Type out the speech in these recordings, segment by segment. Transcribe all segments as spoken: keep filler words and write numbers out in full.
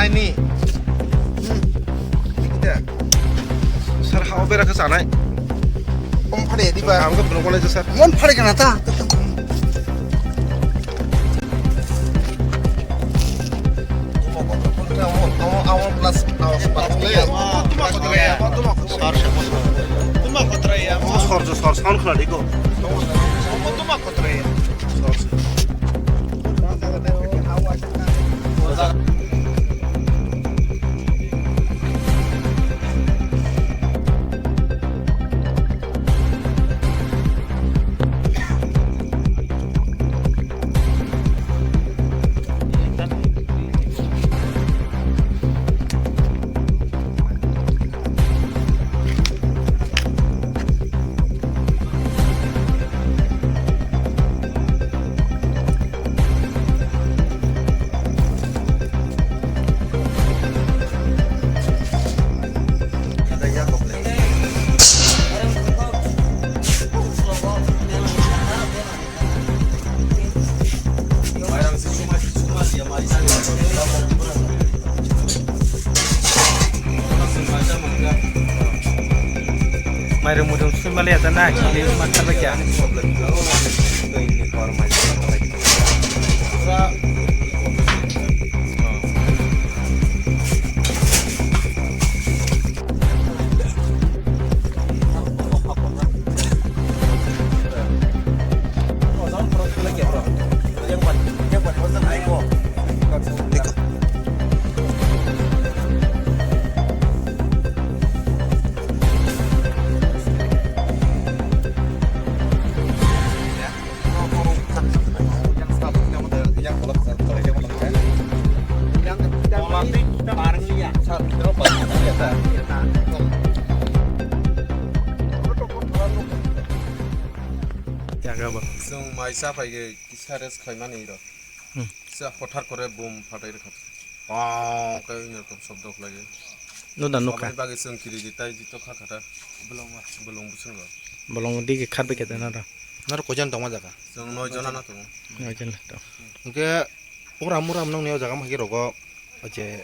Aini. Sir, hao bera khe sanai. Om phare di ba. Ang khe bro kole sir. Mon phare kana ta. Sor, sor, sound khna di ko. Mairung muirung sui maliya ta na, kili ma tharbai kya. Chwng mai cha phai khe kisa rest khaimani rw. Hmm. Kisa hothar kore bum phatai rwkha. Pong khe wngya kok sobdo khlai. No da nukha. Aboni bagwi chwng kiri di tai jito kha kha ta. Bolong bwswngo. Bolong digi kharbai khe ta noro. Noro koijan tongma jaga? Chwng noi jona no tongo. Noi jona to. Hwnkhe Program muram nongni o jaga mahi rogo, o je,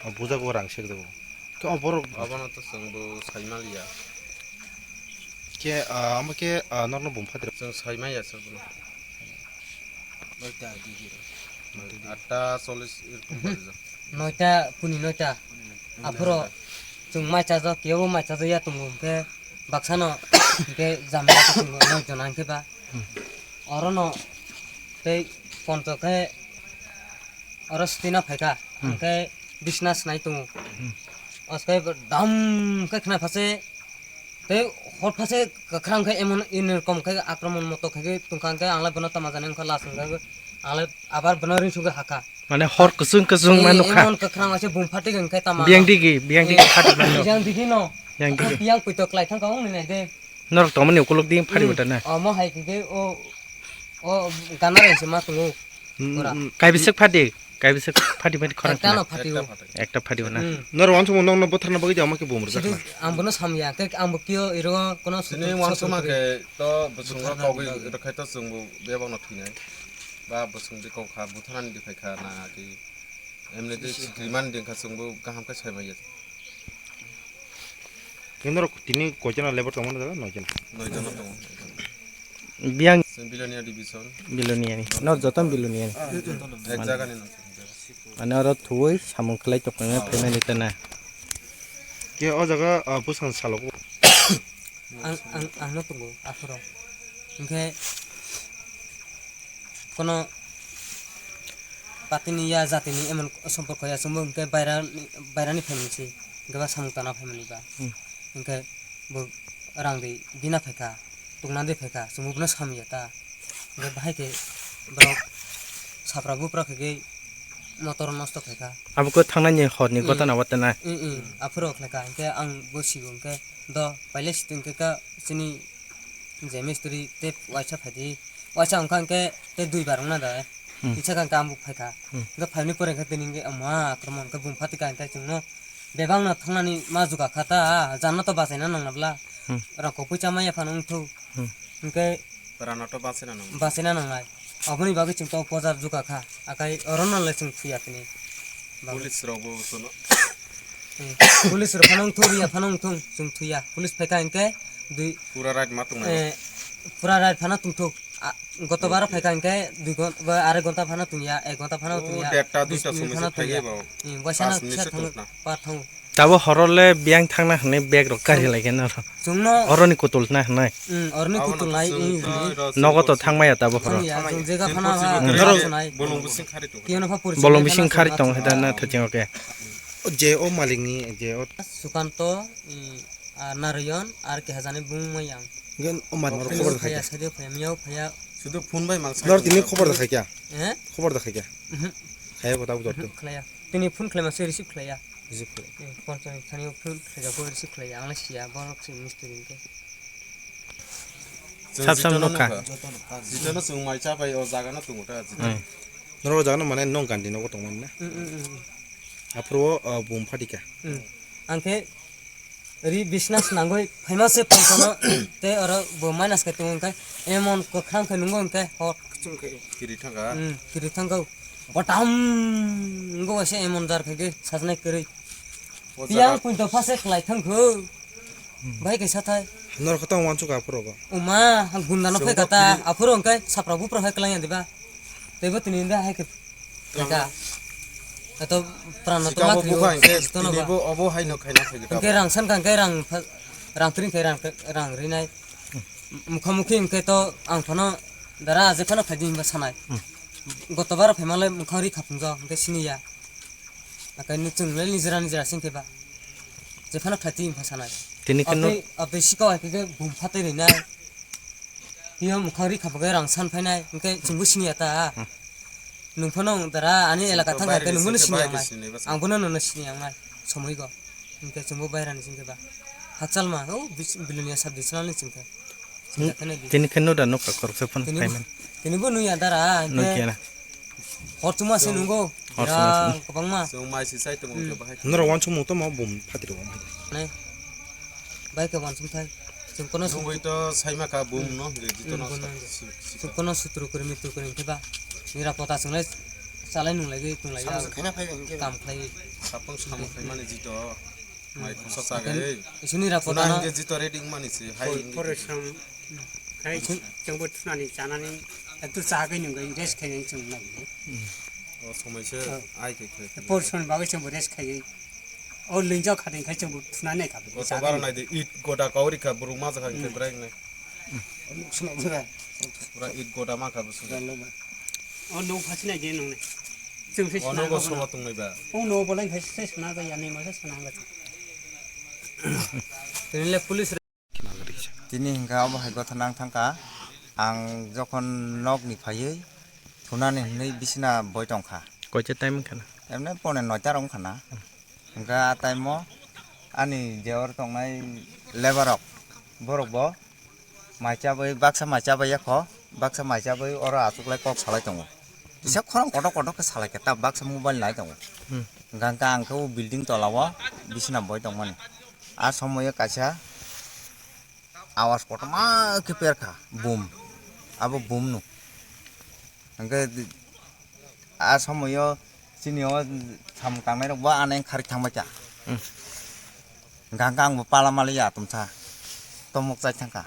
o bujago rang sek jago. Khe o borok abono to chwng bo sai maliya. Khe, ah, amo khe, ah, norno bum phatri. Chwng sai maya sir bono. Noita digi ro. Atta chollish erokom baje. Noita, puni noita. Aphuro chwng mai chajak, kebo mai chajak ya tongo, hwnkhe baksano, hwnkhe jamla khe tongo, noi jona hwnkhe ba. Orono tei ponto khe oro stina phaikha, hmm, hwnkhe bisna snai tongo. Hmm. Oskhe dam khe khna phase, tei hor phase kwkhwrang khe emon ini rokom khe akromon moto khe tongkha, hwnkhe anglai bono tama jani wngkha last wngkha, anglai abar bono ring sugwi hakha. Mane hor kwchwng kwchwng ma nukha. Emon kwkhwrang ase bum phatik wngkhe tama. Biyang digi, biyang digi phatik ma nuk. Biyang digi no. Yang digi. Biyang puito klai thangkha wngni nai de. Norok tongmani ukuluk di phari wata na. Omo hai khe o, o gana rai se ma tongo. Mm, ora. Mm, kaibisik phadi, kaibisik phadi phadi khorang ekta khna. No phadi o. Ekta phadi o na. Mm. Norok wansukmung nokno butharna bagwi de omo khe bum rwjak na. Ang bono samya, khe ang bo kio iro kono sini wansukma khe to bwswng rok kogwi rwkhai to chwng bo bebak no thwinai. Ba bwswng di kok kha, butharnani di phai kha na ki. Emni di sikrimani di kha chwng bo kaham khe sai manya. Norok tini koichana lebar tongmani jaga? Noi jona. Noi jona tongo. Biyang. Chwng Bilonia division. Bilonia ni. Nor joto Bilonia ni. Ek jaga ni no. Mane oro thuwi samung khlai tongmani phaimani tana. Ke o jaga, ah, bwskan salo. Ang, ang, ang no tongo aphuru. Hwnkhe kono patini ya jatini emon somporko ya chwngbo hwnkhe baira, bairani phaimani se hwnkhe ba samung tana phaimani ba. Hmm. Hwnkhe bo rang di bina phaikha, tungna di phaikha, chwngbo bono samya ta. Hwnkhe bahai khe borok sapra bupra khaikhe motor nosto khaikha. Abo khe thangnani horni gotana watana. Hmm, hmm, aphuru khlaikha, hwnkhe ang bo sigo hwnkhe do pailai sitwng khe ka chini je mistri tei waisa phaidi. Waisa wngkha hwnkhe tei dui bar wngna da. Hmm. Kisa kha hwnkhe ang bo phaikha. Hmm. Hwnkhe phaini pore hwnkhe tini hwnkhe ama akromon hwnkhe bung phatika hwnkhe chwngno bebak no thangnani ma juga kha ta, janno to bachaina nangna bla. Hmm. Rang kok puisa maya phano wngthok. Hmm. Hwnkhe rano to bachaina nang. Bachaina nangnai. Aboni bagwi chwng to pojar juga kha. Akai orono le chwng thuya tini. Police rok bo tono. Eh, police rok phano wngthok, riya phano wngthok, chwng thwiya. Police phaikha hinkhe dui, pura right ma tongnai. Eh, pura right phano tongthok. Ah, goto baro phaikha hinkhe dui ghon-, ba arai ghonta phano tongya, ek ghonta phano tongya, derta, bis duita minute somoi phano se phaiya tongya. Bo. Hmm, waisa na kisa thang, par thang. Tabo horo le biyang thangna hwnwi bag rok kari lai khe noro. Chwngno oroni kutulna hwnwi. Hmm, oroni kutulnai, hmm, nogo to thangmaya tabo horo. Thangya, chwng jega phano ha, bolong bising khari tong. Bolong bising khari tong heda na thaching oke. Je o malikni, je o Sukanto, hmm, ah, Narayan, ar ke hajani bung mayang. Gen o mat khobor phaya, phaya, phaya, miyao phaya. Sudu phone bai mang. Nor tini khobor da khaikya? Eh? Khobor da khaikya? Mhm. Khaya ko tabu jotto. Khlaya. Tini phone khlai ma se receive khlaya. Receive khlai. Eh, phone chani phone khlai ko receive khlaya. Ang le siya borok si mistri ke. Sab sam nokha. Jitono chwng mai cha bai o jaga no tungo ta jitono. Hmm. Noro jaga no mane nong gandi nogo tongmani na. Hmm, hmm, hmm, hmm. Aphuru o, o, bum phatika. Hmm. Ang khe ri business nangoi phaima se phone kono te oro bo minus khe tongo khe emon kwkhwrang khe nungo khe hor. Kiri thangka. Hmm, kiri thangka. Botam ngo se emon jar khe sajnai kwrwi. Tiyang punto phase khlai thangkho. Bai kaisa thai. Nor khe tong wansuk aphuru go. Oma, gunda no phai kata, aphuru hwnkhe sapra bupra hai kwlangya diba. Teibo tini nda hai khe. Kata. Kata pran no toma thio. Tini bo obo hai no khaina phai kata. Hwnkhe rang san kha hwnkhe rang, rang tring khe rang, rang rinai. Mukha mukhi hwnkhe to ang phano dara je phano khaidi hwnba sanai. Goto bar phaima le mukha ri khaphung jo hwnkhe siniya. Akai ni chwng le nijera nijera sing khe ba. Je phano khaidi hwnba sanai. Tini khe no abdei, abdei sikao hai khe bum phatwi rinai. Hiyo mukha ri khaphung khe rang san phainai hwnkhe chwngbo siniya ta. Nwng phano dara ani elaka thang khe nwngbo no siniya wngnai. Ang bono nono siniya wngnai somoi go. Hwnkhe chwngbo bairani chwngkhe ba. Hakchal ma, o bis-, bilonia sub divisional ni chwngkhe. Tini khe no da nokha khoroksa phano phaimani. Tini bo nuya dara, hwnkhe. Nukya na. Hor chuma se nungo. Hor chuma se. Kwbangma. Chwng mai se sai tongo hwnkhe bahai. Norok wansukmung tongma bum phatri rok. Nai. Bai khe wansuk thai. Chwng kono sung- Nugui to saima kha bum no hwnkhe jito no. Chwng kono sutru kwrwi mitru kwrwi hwnkhe ba. Nira pota chwnglai chalai nunglai tonglaio. Samung khaina phai hwnkhe ba. Kam khlai. Sapung samung khaimani jito. Mai khungsa chagai. Isini ra pota no. Hwnkhe jito ready wngmani se hai. Pore sam. Khai chwngbo thunani chanani ektu chagai nungwi rest khainani chwng nai. O somoi se ai khe khe. Portion bagwi chwngbo rest khaiwi. O lingjak khating khai chwngbo thunani kha. Goto bar nai de it goda kauri kha burung ma jakha khe brai nai. Pura it goda ma kha busu. O no phasi nai de nung nai. Chwng se. O no go soma tong nai ba. O no bolai khai se sana ga yani ma se sana ga. Tini le police. Tini hwnkha obo hai gotha nang thangkha. Ang jokhon nokni phaiwi thunani hwnwi bisina boi tongkha. Koita time wngkha na? Emne pone noita rok wngkha na. Hwnkha a time o ani je oro tongnai labour rok, borok bo mai chabwi, baksa mai chabwi yakho, baksa mai chabwi oro achuklai kok salai tongo. Kisa khorang kotor kotor khe salai khe ta baksa mobile nai tongo. Hmm. Hwnkha hwnkha ang khe o building tola o bisina boi tongmani. A somoio kaisa awas kotorma khe perkha, bum. Abo bum no. Hwnkhe a somoio chini o samung tangnai rok bo ano wngkha ri thangbai kha. Hmm. Hwnkha hwnkha ang bo pala maliya atomsa tomok chai thangkha.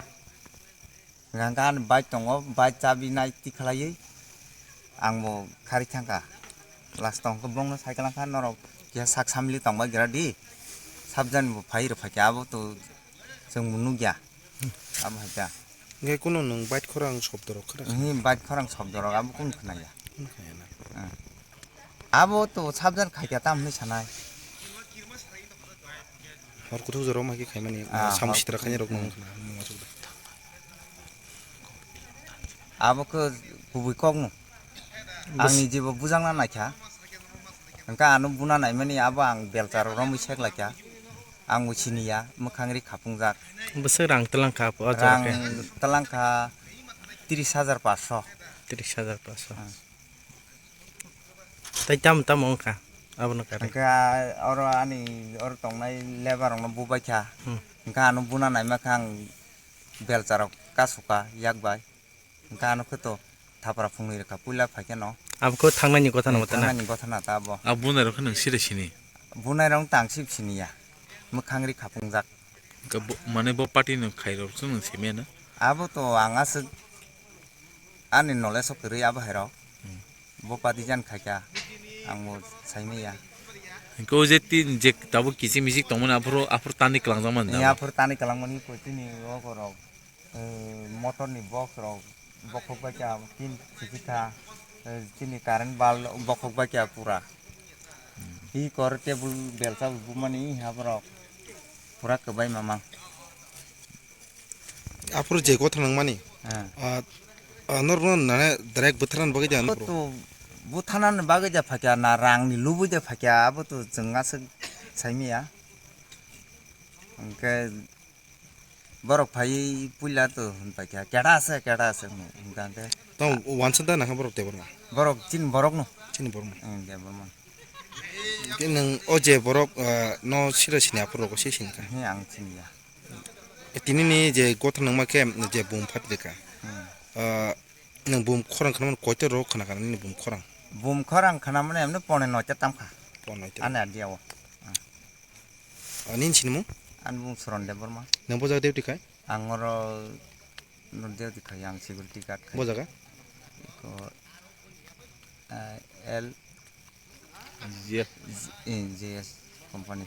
Hwnkha hwnkha ani bike tongo, bike chabi nai tikhlaiwi ang bo kharwi thangkha. Last o hwnkhe bongno cycle wngkha norok keha sak samli tongbai gra di. Sabjani bo phai rw phaikha abo to chwng bo nukya. Abo hai kha. Hwnkhe kunu nwng bike khorang sobdo rok khna? Hwnwi bike khorang sobdo rok abo kunu khnaya. Kunu khnaya na? Abo to sabjan khaikha tamo hwnwi sanai. Hor kuthuk jorao ma khe khaimani, ah, samung sitra khainai rok no wngkha na, wngma chukda. Abo khe kubui kok no. Bwswk. Angni jebo bujakna naikha. Hwnkhe ano buna naimani abo ang belcha rok romwi sek laikha. Ang bo siniya, mwkhang ri khapungjak. Bwswk rang twlang kha o jaga khe? Rang twlang kha tris hajar paanch sho. Tris hajar paanch sho. Hmm. Tai tamo tamo wngkha abono kare? Hwnkhe oro ani oro tongnai labour rokno bubaikha. Hmm. Hwnkhe ano buna naimakha ang belcha rok kasukha yak bai. Hwnkhe ano khe to thapra phungnwi rwkha puila phaikheno. Abo khe thangnani gotha no tana. Thangnani gotha na ta abo. A bunai rok khe nwng sire sini. Bunai rok tang sip sini ya. Mwkhang ri khapungjak. Ka bo, mane bo party no khai rok chwng nwng simi ya na. Abo to ang aswk ani knowledge o kwrwi abo hai rok. Hmm. Bo party jan khai kha. Ang bo sai maya. Ko je tin je tabuk kiching miching tongmani aphuru, aphuru tani kwlangjak mani. Ni abo. Aphuru tani kwlangmani ko tini o korok. Eh, motor ni box rok bokhok bai kha tin sisi kha, eh, chini current bulb bokhok bai kha pura. Hi kor table belsa bumani ha borok pura kwbai mamang. Aphuru je gotha nangmani. Ah. Ah, ah, norokno nane direct bwtharnani bagwi de ano. Abo to bwtharnani bagwi de phakya na rangni lubui de phakya abo to chwng aswk saimaya. Hwnkhe Borok phaiwi puila to hwnpai kha, "Keda ase, keda ase," hwnwi hwnkha hwnkhe. Tamo wansa da nangkha borok Debbarma? Borok chini borokno. Chini borokno. Ang Debbarma. Hwnkhe nwng o je borok, ah, no sira sini aphuru rogo se sini kha? He, ang sini ya. E, tini ni je gotha nangma khe je bum phatri kha. Hmm. Ah, nwng bum khorang khna mani koito rok khna kha nini bum khorang? Bum khorang khna mani emni pone noita tam kha. Pone noita. Ani adia o. Ah, nini sinimung? Ani bung Suron Debbarma. Nang bo jaga duty khai? Ang oro no duty khai, ang security guard khai. Bo jaga? Iko, eh, L J S. J-, eh, J S company.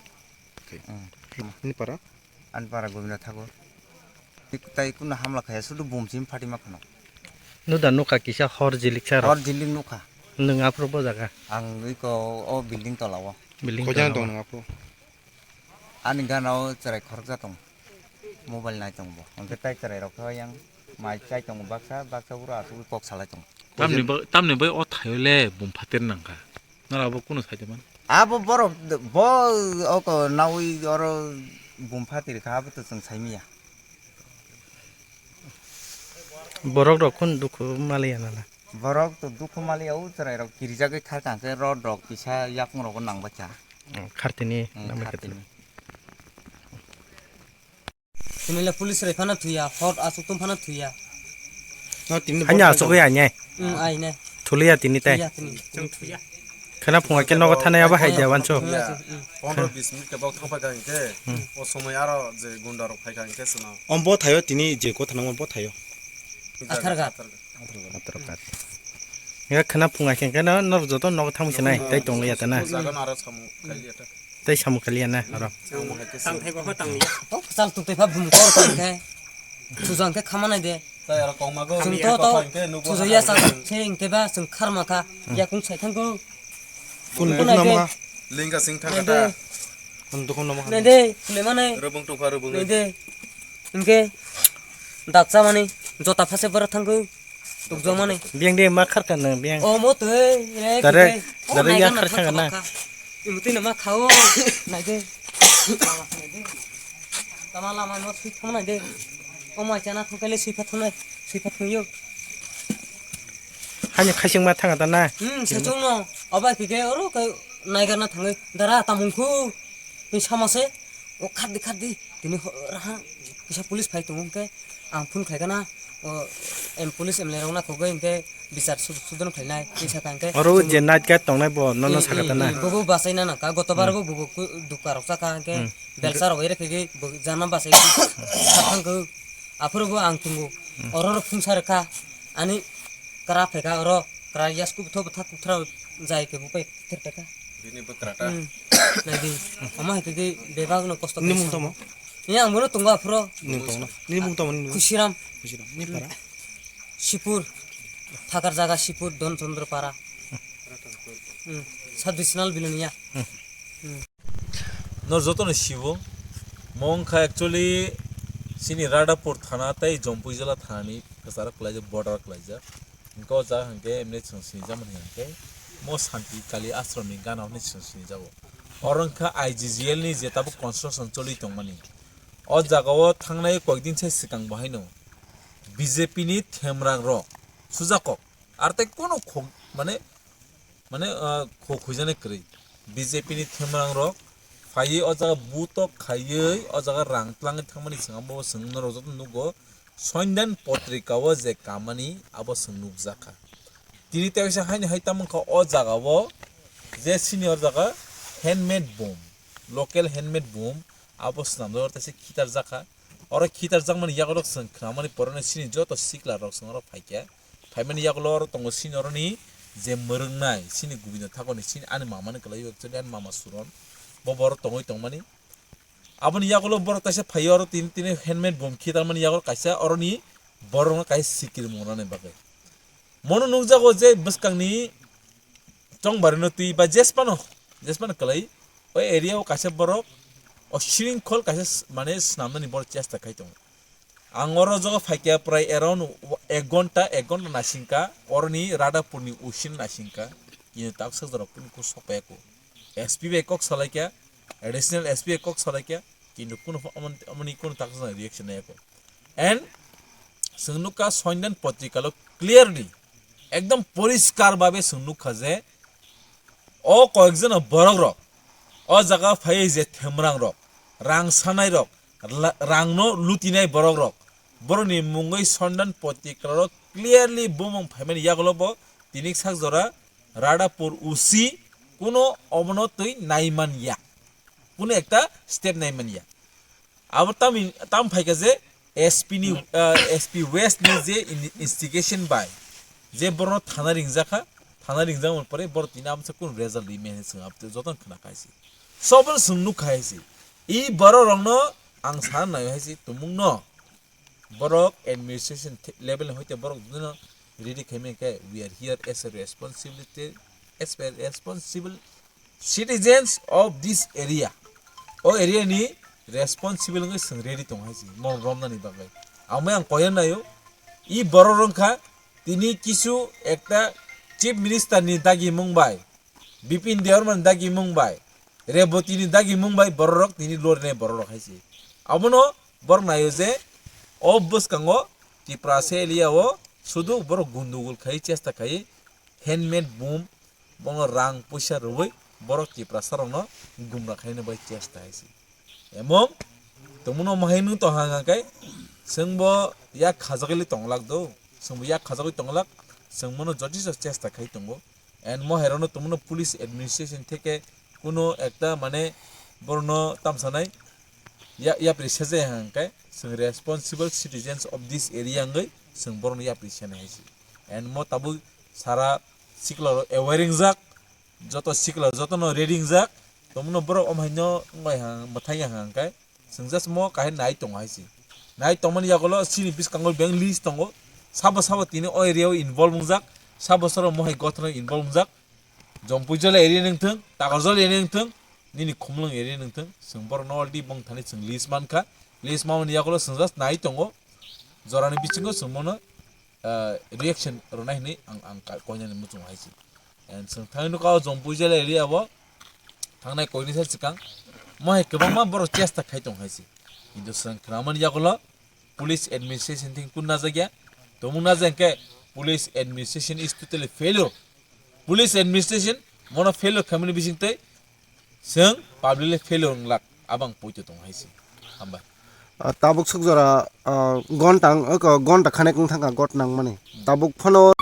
Okay. Hmm. Nini para? Ani para Govinda Thakur. Ik-, tai kuno hamla khaya, sudu bum sim phatima khano. Nuda nukha kisa hor jilik sa rok. Hor jilik nukha. Nwng aphuru bo jaga? Ang iko o building tola o. Building tola o. Koi jana tong nwng aphuru? Ani gana o chwrai khoroksa tongo. Mobile nai tongo bo. Hwnkhe tai chwrai rok khe yang mai chai tongo baksa, baksa uro asugwi kok salai tongo. Tamni bai, tamni bai o thaio le bum phatir nangkha. Nora bo kunu sai tongmani? Abo borok bo oko naui oro bum phatir kha, abo to chwng sai manya. Borok rok khun dukhu maliya nana. Borok to dukhu maliya, o chwrai rok kirijagwi kharkha hwnkhe rod rok kisa yakung rogo nangbacha. Oh, khartini hmm, nama khartini. Khartini. Tini le police rok phano thuya, hot aswk tong phano thuya. No, tini hanya borok aswk ya ne. Hmm, ai ne. Thuliya tini tai. Thuya tini. Khana phunga khe nogo thanai abo hai dia wancho. Thuya, hmm. Pondro bis minute khe bok thang phaikha hwnkhe, hmm, o somoi aro je gunda rok phaikha hwnkhe sino. Ombo thaio tini je gotha nangma bo thaio. Athar card. Athar card. Athar card. Ya khana phunga khe khana nor joto nogo thang sinai tai tong ya ta na. Jaga no aro samung khailiya ta. Tai samung kaliya na aro. Tang thai bo tang liya. To kwchal tuk tei pha bum kor kor khe. Sujang khe khama nai de. Tai aro kong mago. Chwng to to sujaya sa se hwnkhe ba chwng kharma kha. Yakung sai thang ko. Kun kun nama ha. Lingga sing thang kha. Kun dukun nama ha. Nai de, le ma nai. Rubung tupha rubung. Nai de. Hwnkhe dakcha mani jota phase bara thang ko. Tukjamani. Biyang de ma kharkha nang biyang. O mo twi, eh, dare, kike. O dare nai ya gana kharkha thang na. Thang kha. Imutwi nama khao. Nai de. Tama lama no sui thang nai de. O ma chana thang kale sui pha thang nai. Sui pha thang yo. Hani khaising ma thang ta na. Hmm, sachung no. Aba kike oro ke nai gana thang dara tamung khu. Ni sama se. O khardi khardi. Tini ho-, raha kisa police phai tongo hwnkhe ang phone khaikha na, o, em, police M L A rok nakhogwi hwnkhe bichar sud-, sudon khlainai, tei sakha hwnkhe oro chwng je night guard tongnai bo nono sakha ta na? Bobo bachaina nangkha, gotobar bo bobo dukha rok chakha hwnkhe belsa rok ere khegwi bo jana bachai sathang khe aphuru bo ang tongo, oro rok phungsa rwkha ani kra phaikha oro kra yasku bwtha bwtha kuthra jai khe bo pai ther phaikha. Bini bwkrata. Hmm. Naidi. Omo hai khe bebak no kosto. Nini mung tamo? Ni ang bono tongo aphro. Nini tongna. Nini mung tamo nini? Khusiram. Khusiram. Ni para? Sipur. Thakar jaga Sipur Don Chandra para. Hmm. Sub divisional Bilonia. Hmm. No joto no sibo. Mong kha actually sini Radhapur thana tei Jampui jila thani kwcharo kwlaijak border kwlaijak. Hwnkhe o jaga hwnkhe emne chwng sinijakmani hwnkhe mo Santi Kali Ashram ni gana hwnwi chwng sinijago. Oro wngkha I G G L ni je tabuk construction choli tongmani. O jaga o thangnai koikdin se swkang bo haino B J P ni themrang rok sujak kok. Ar tei kono khok mane mane, ah, kho khuijani kwrwi. B J P ni themrang rok phaiwi o jaga butok khaiwi o jaga rang twlangwi thangmani swngamo bo chwng norok joto nukgo. Sondan potrika o je kamani abo chwng nukjakha. Tini teisa haino hai tamo wngkha o jaga o je senior jaga handmade boom, local handmade boom abo swnamjak oro teisa khitar jakha. Oro khitar jakmani yakolok chwng khnamani poroni sini joto sikla rok chwng oro phaikha. Phaimani yagulo oro tongo sini oroni je mwrwngnai sini Gobindo Thakurni sini ani mamani kwlaiyo actually ani mama Suron. Bo borok tongwi tongmani. Aboni yagulo borok kaisa phaio oro tini tini handmade boom khitarmani yagulo kaisa oroni borokno kaisa sikirmung rwnani bagwi. Mono nukjago je bwskangni chongbarino twi ba jesphano jesphano kwlai o area o kaisa borok o shringkhol kaisa s-, mane swnamnani borok chesta khai tongo. Ang oro jogo phaikha prai around ek ghonta, ek ghonta naisingkha, oroni Radhapurni usin naisingkha, kintu taksajak rok kunu kunu sokpaiya kho. S P bai kok salaikha, additional S P bai kok salaikha, kintu kunu pho-, amon-, amoni kunu taksajak reaction naiya kho. And chwng nukha Sondan Patrikalo clearly, ekdom poriskar babe chwng nukha je, o koyekjono borok rok, o jaga phaiwi je themrang rok, rang sanai rok, la-, rangno lutinai borok rok, borokni mungwi Sondan Patrikalo clearly bumung phaimani yagulo bo tini sak jora Radhapur usi kuno obono twi naiman ya, kuno ekta step naiman ya. Abo tamo, tamo phaikha je S P ni, ah, S P West ni je in-, instigation bai je borno thana ringjakha, thana ringjakmani pore borok tini amsa kunu result rwi maya hinwi chwng abo jotono khna khaisi. Sobon chwng nuk khaisi. I borok rokno ang sana nai haisi tumung no. Borok administration th-, level ni hoite borok jotono ready khaimani khe we are here as a responsibility, as a responsible citizens of this area. O area ni responsible wngwi chwng ready tong hai se, mo romnani bagwi. Amo ang koyan nayo, i borok rwngkha, tini kisu ekta chief minister ni dagi mung bai, Bipin Debbarma ni dagi mung bai, Reboti ni dagi mung bai borok rok tini lorinai borok rok hai se. Abono borok nayo je, o bwskango Tiprasa area o sudu borok gundugul khai chesta khai handmade boom bono rang puisa rwui borok Tiprasa rokno gumra khaina bai chesta hai se. Emong tongmano mahai nung tong hang hang kai chwngbo yak khajagwi tonglak do, chwngbo yak khajagwi tonglak, chwng mono jotiso chesta khai tongo. And mo hai rokno tongmano police administration theke kuno ekta mane borokno tamsanai ya, yapri sejai hang kai chwng responsible citizens of this area wngwi chwng borokno yapri senai hai se. And mo tabuk sara sikla rok aware wngjak, joto sikla jotono ready wngjak, tongmano borok om haino wngbai hang, mwthai ya hang kai chwng just mo kahai nai tongo hai se. Nai tongmani yagulo chini bwskango beng list tongo, sabo sabo tini o area o involve wngjak, sabo sabo mo hai gothano involve wngjak, Jompuijala area nungthung, Takarjala area nungthung, nini Khumlwng area nungthung, chwng borokno already bong thani chwng list mankha, list mamani yagulo chwng just nai tongo, jorani bisingo chwng mono ah, reaction rwnai hinwi ang, ang ka-, koinani muchungo hai se. And chwng thangwi nukha o Jompuijala area o thangnai koinisa swkang mo hai kwbangma borok chesta khai tong hai se. Kintu chwng khnamani yagulo police administration thing kun najakya. Tongmung najak khe police administration is totally failure. Police administration mono failure khaimani bisingtwi chwng publicly failure wnglak abang poito tong hai se. Hambai. Ah, tabuk suk jora, ah, gonta ang, oko gonta khanek wng thangkha got nangmani. Tabuk phano.